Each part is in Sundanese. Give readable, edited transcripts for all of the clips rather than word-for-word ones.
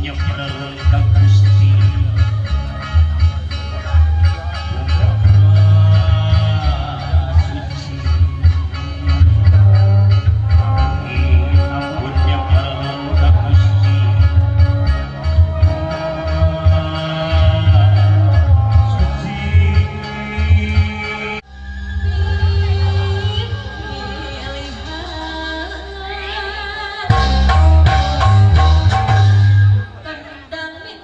Nyeper ka Gusti. Suci ampun nyeper ka Gusti Suci. Pilihan. Kendang.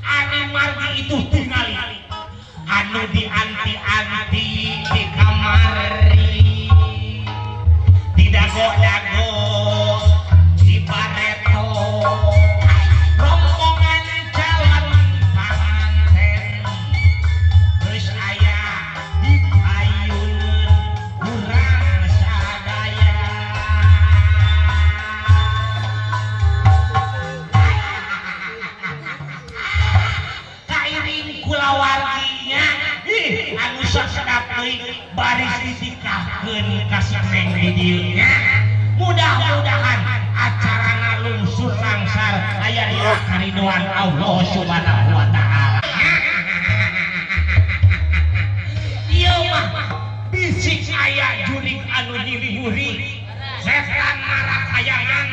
Ari margi itu tingali anu dianti-anti di kamari, di dago-dago, di bareto, rombongan calon panganten geus aya di payun urang sadaya. Kairing kulawarginya, ih, anu sakedap deui baris ditikahkeun ka si Neng di dieu nya. Mudah-mudahan acarana lungsur langsar, aya dina karidoan Allah Subhanahu wa Ta'ala. Ieu mah bisik aya jurig anu nyilihuri, setan marakayangan,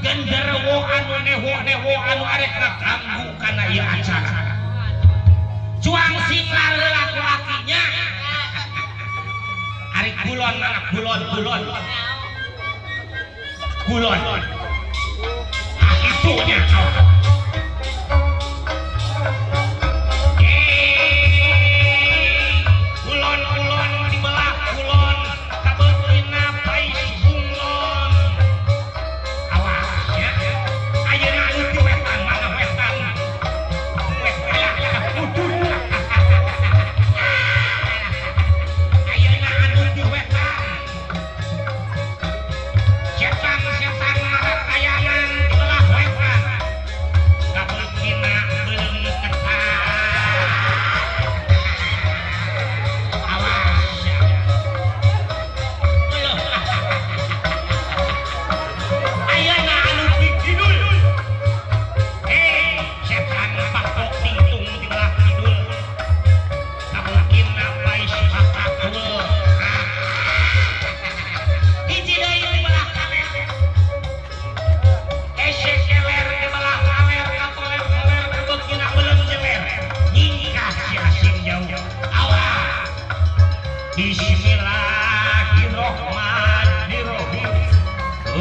genderuwo anu neho-neho anu arek ngaganggu kana ieu acara. Cuang sing laleulah ku akinya. Ari kulon mana? Kulon, kulon, kulon. Ah, itunya. Eh, kulon, kulon dibelah kulon, kabeukina pais bunglon. Awas ya, ayeuna anu ti wetan mana? Wetan, wetan, udud. Ayeuna anu ti wetan, setan-setan marakayangan dibelah wetan, kabeukina beuleum ketat. Awas ya. Ayo. Ayeuna anu ti kidul. Eh, setan patok tingtung di belah kidul, kabeukina pais bakakul. Hiji deui di belah kaler. Ese keler di belah kaler, katoler-toler, kabeukina beuleum jeler. Nyingkah si asing jauh. Awas. Bismillahirrohmanirrohim. Oh.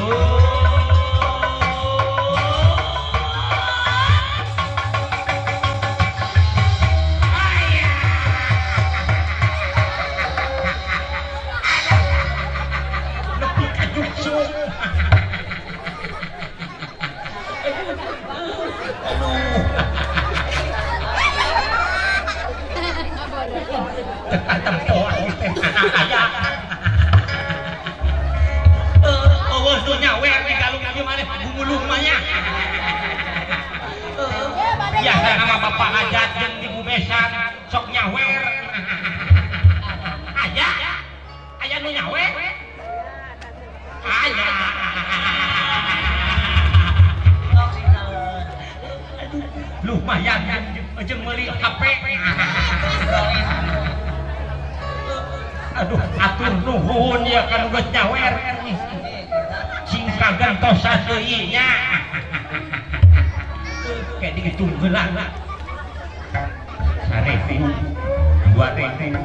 Ayah. Nepi ka juksung. Aduh. Tempo aku teh aya. Eh, eueuh nu nyawer di galung ieu maneh gumulung mah nya. Ya, nama bapak hajat jeung ibu besan sok nyawer. Aya. Aya nu nyawer. Aya. Aduh, lumayan jeung meuli HP. Aduh, atur nuhun ya kan geus nyawer. Sing kagentosan deui nya. Kayak dihitung heula. 1.000, 2.000.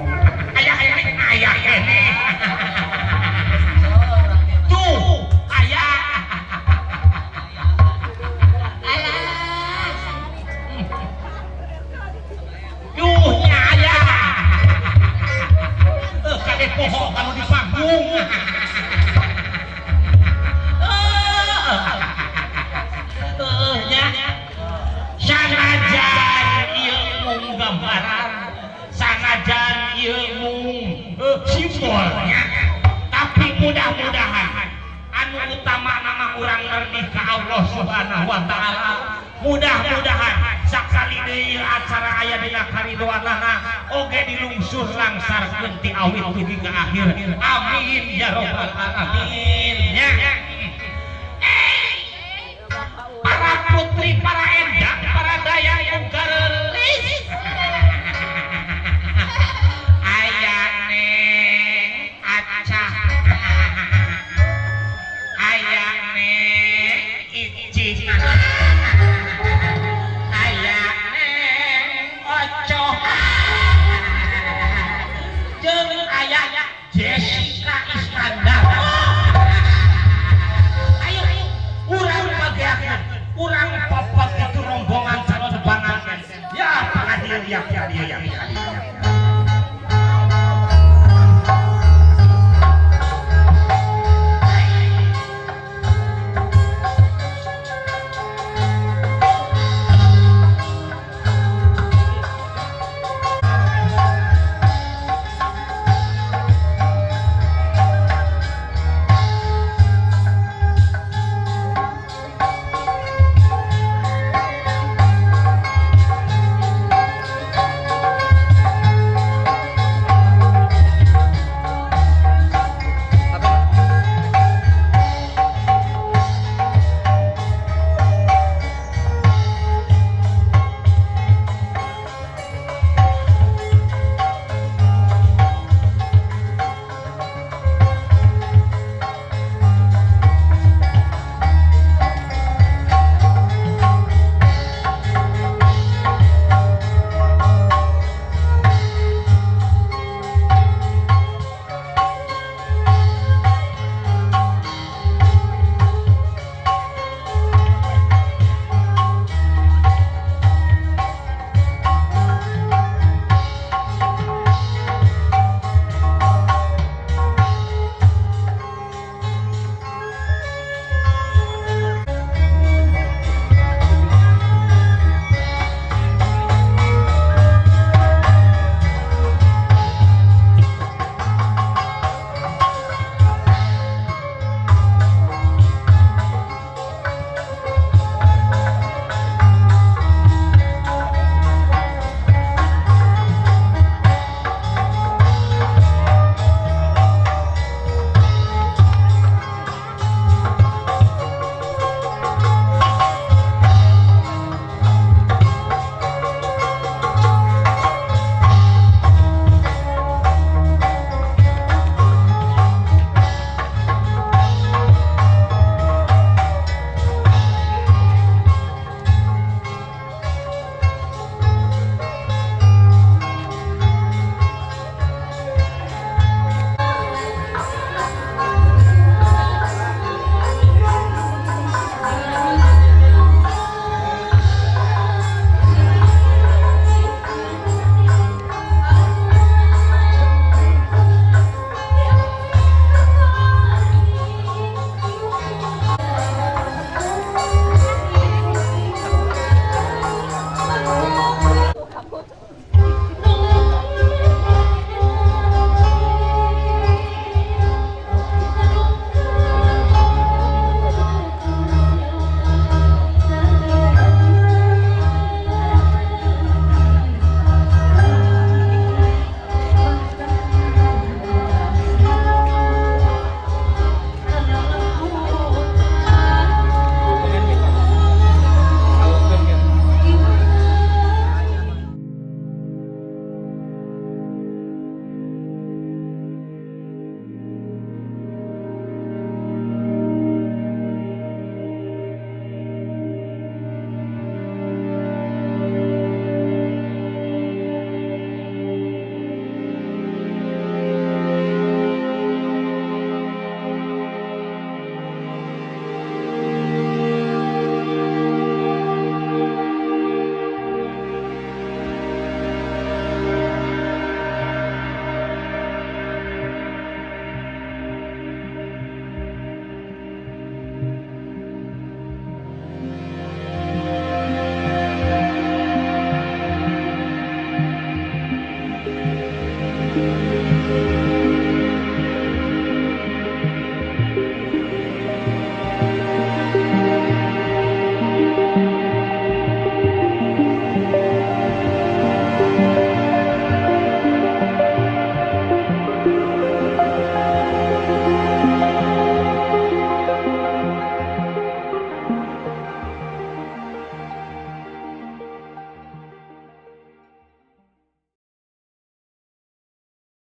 Aya, aya, aya keneh. Tuh, aya. Alah. Yuh, nya aya. Eh, kade poho kanu di panggung. Eh, nya. Sanajan ieu mung gambaran, sanajan ieu mung simbolnya, tapi mudah-mudahan anu utama nama urang ngerti ka Allah Subhanahu wa Ta'ala. Mudah-mudahan sakali deui acara aya dina karidoanana oge dilungsur langsarkeun ti awit dugi ka akhir. Amin ya robbal alamin nya. Para putri, para endang, para dayang garelis. Aya Neng Acah, aya Neng Ici, aya Neng Oco, jeung aya Jessica Iskandar. Ayo, urang bageakeun, urang papak itu. dieu, ya, ka dieu, ya, ka dieu.